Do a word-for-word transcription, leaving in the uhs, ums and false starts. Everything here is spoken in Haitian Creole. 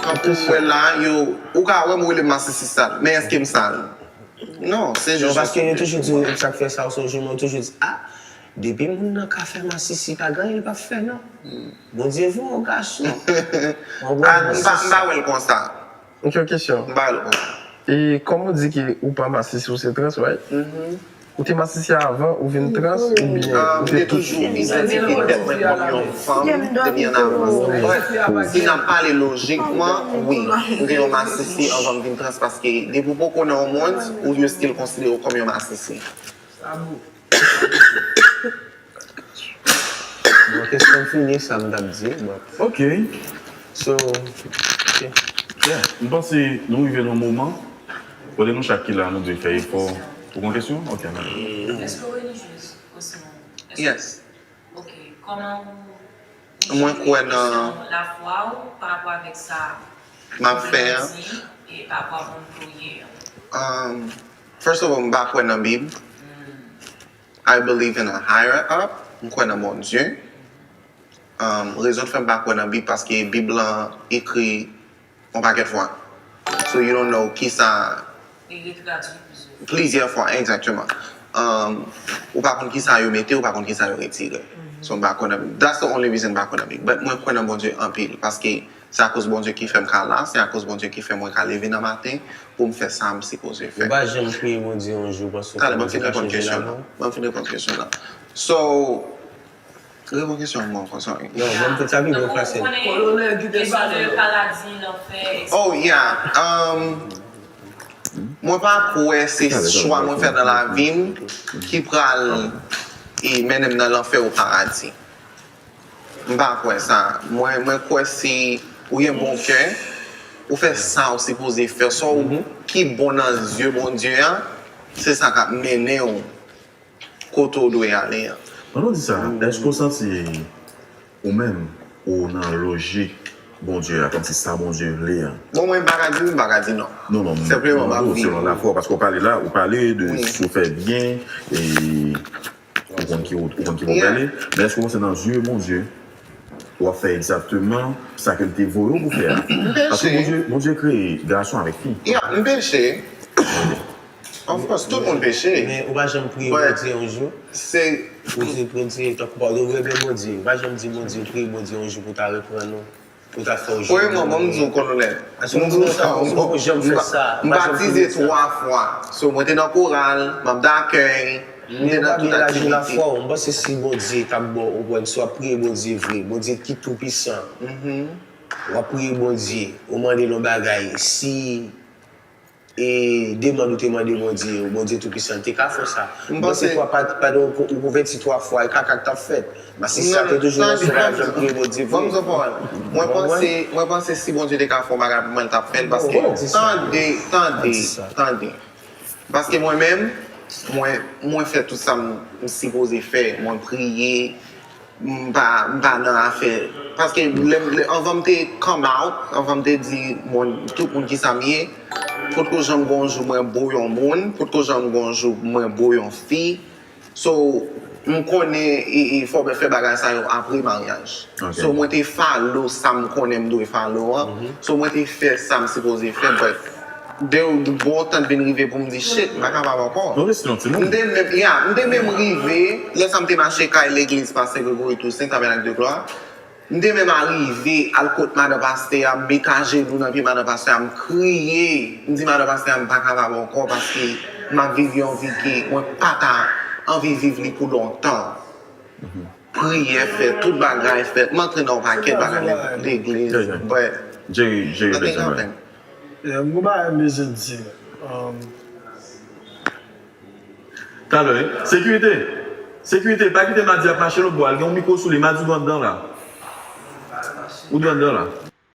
Pou mwen la, yo, ou ka wè m, ou rele m masisi sal. Men èske m sal? Non, se jis yon sijè. Non, paske yo toujou di, sa k fè sa, ou se yon jèn, yo toujou di, ah, depi moun nan ka fè masisi, pa gen anyen l p ap fè, non. Bondye voye w gason. Mwen pa, m pa wè l konsa. M gen yon kesyon. M pa wè l konsa. E kòm ou di ke ou pa masisi, ou se trans, right? Ou te masisi avan ou vin trans oubyen ou te toujou idantifye tèt mwen kòm yon fanm depi an avans? Si n ap pale lojikman, wi, m te yon masisi anvan m vin trans paske depi w poko nan yon mond, ou yo still konsidere w kòm yon masisi. Bon, kesyon fini, sa m t ap di, but... Ok. So, ok. Yeah. M panse nou rive nan moman kote nou chak ki la, nou dwe fè efò. Ou gen kesyon? Ok, nan. Èske w relijyez, Osmond? Èske... Yes. Ok. Kòman ou... Mwen kwè nan... Lafwa w pa rapò avèk sa m ap fè a? E pa rapò a moun ke w ye a? Um, first of all, m pa kwè nan Bib. I believe in a higher up. M kwè nan Bondye. Um, rezon k fè m pa kwè nan Bib, paske Bib lan ekri yon pakèt fwa. So you don't know kisa... Li retradui plizyè. Plizyè fwa, egzakteman. Um, ou pa konn kisa yo mete, ou pa konn kisa yo retire. So m pa kwè nan Bib. That's the only reason m pa kwè nan Bib. But mwen kwè nan Bondye anpil, paske se akoz Bondye ki fè m ka la, se akoz Bondye ki fè mwen ka leve nan maten pou m fè sa m sipoze fè. Ou pa janm priye Bondye yon jou, paske... Talè, ban m fin reponn kesyon nan. Ban m fin reponn kesyon nan. So, reponn kesyon an ankò, sorry. Non, ban m tout sa pi byen pase. Kolonèl kite l pale. Kesyon de paradi, lanfè, etsetera. Oh, yeah. Um, mwen pa kwè se chwa mwen fè nan lavi m ki pral, e, mennen m nan lanfè ou paradi. M pa kwè sa. Mwen, mwen kwè si ou gen bon kè, ou fè sa ou sipoze fè, sa w, ki bon nan zye Bondye a, se sa k ap mennen w kote w dwe ale a. Pandan w di sa, èske w santi ou menm, ou nan lojik Bondye a, kòmsi sa Bondye vle a? Bon, mwen m pa ka di wi, m pa ka di non. Non, non, m, m mande w selon lafwa w, paske w pale la, ou pale de si w fè byen, e ou konn ki, ou konn ki bò w prale, men èske w panse nan zye Bondye, w ap fè egzakteman sa ke l te voye w pou fè a? Paske Bondye, Bondye kreye gason avèk fi. Yeah, m peche. Of course, tout moun peche. Men ou pa janm priye Bondye yon jou? Se... Ou di Bondye, tankou pa ou renmen Bondye. Ou pa janm di Bondye, priye Bondye yon jou pou ta reprann ou, pou ta fè w jwenn... Premyèman, ban m di w, kolonèl. Paske m di nou sa, m poko janm fè sa. M batize twa fwa. So, mwen te nan koral, manm dakèy, m te nan tout aktivite. Lafwa w, m panse si Bondye t ap ba w, ou konprann, si w ap priye Bondye vre, Bondye ki toupisan, w ap priye Bondye, ou mande l yon bagay, si e demann ou te mande Bondye, Bondye Toupisan te ka fè sa. M panse twa, pa, pandan ou ko-, ou konvèti twa fwa, e kaka k t ap fèt. Masisi a te toujou nan soufrans, l ap priye Bondye vre. Mwen panse, mwen panse si Bondye te ka fè yon bagay pou mwen, l t ap fè l, paske tande, tande, tande. Paske mwen menm, mwen, mwen fè tout sa m, m sipoze fè. Mwen priye, m pa, m pa nan afè. Paske lè, lè, anvan m te come out, anvan m te di moun, tout moun kisa m ye, potko janm gen yon jou mwen bo yon moun, potko janm gen yon jou mwen bo yon fi. So, m konnen, e, e, fò w fè bagay sa yo apre maryaj. So, mwen te follow sa m konnen m dwe follow an. So, mwen te fè sa m sipoze fè, but de, de bon tan vin rive pou m di, shit, m pa kapab ankò. M te menm, yeah, m te menm rive, lè sa m te mache kay legliz Pastè Gregory Toussaint, Tabernacle de Gloire. M te menm arive al kot madan pastè a, m met ajenou nan pye madan pastè a, m kriye. M di madan pastè a, m pa kapab ankò paske m ap viv yon vi ke mwen pa ta anvi viv li pou lontan. Priyè fèt, tout bagay fèt. M antre nan yon pakèt bagay legliz, but nothing happen. Yeah, m gon bagay m bezwen di. Um, Talè, wi. Sekirite! Sekirite, pa kite Madi ap mache lòt bò a. L gen yon mikwo sou li. Madi, ou dwe anndan la. Ou dwe anndan la.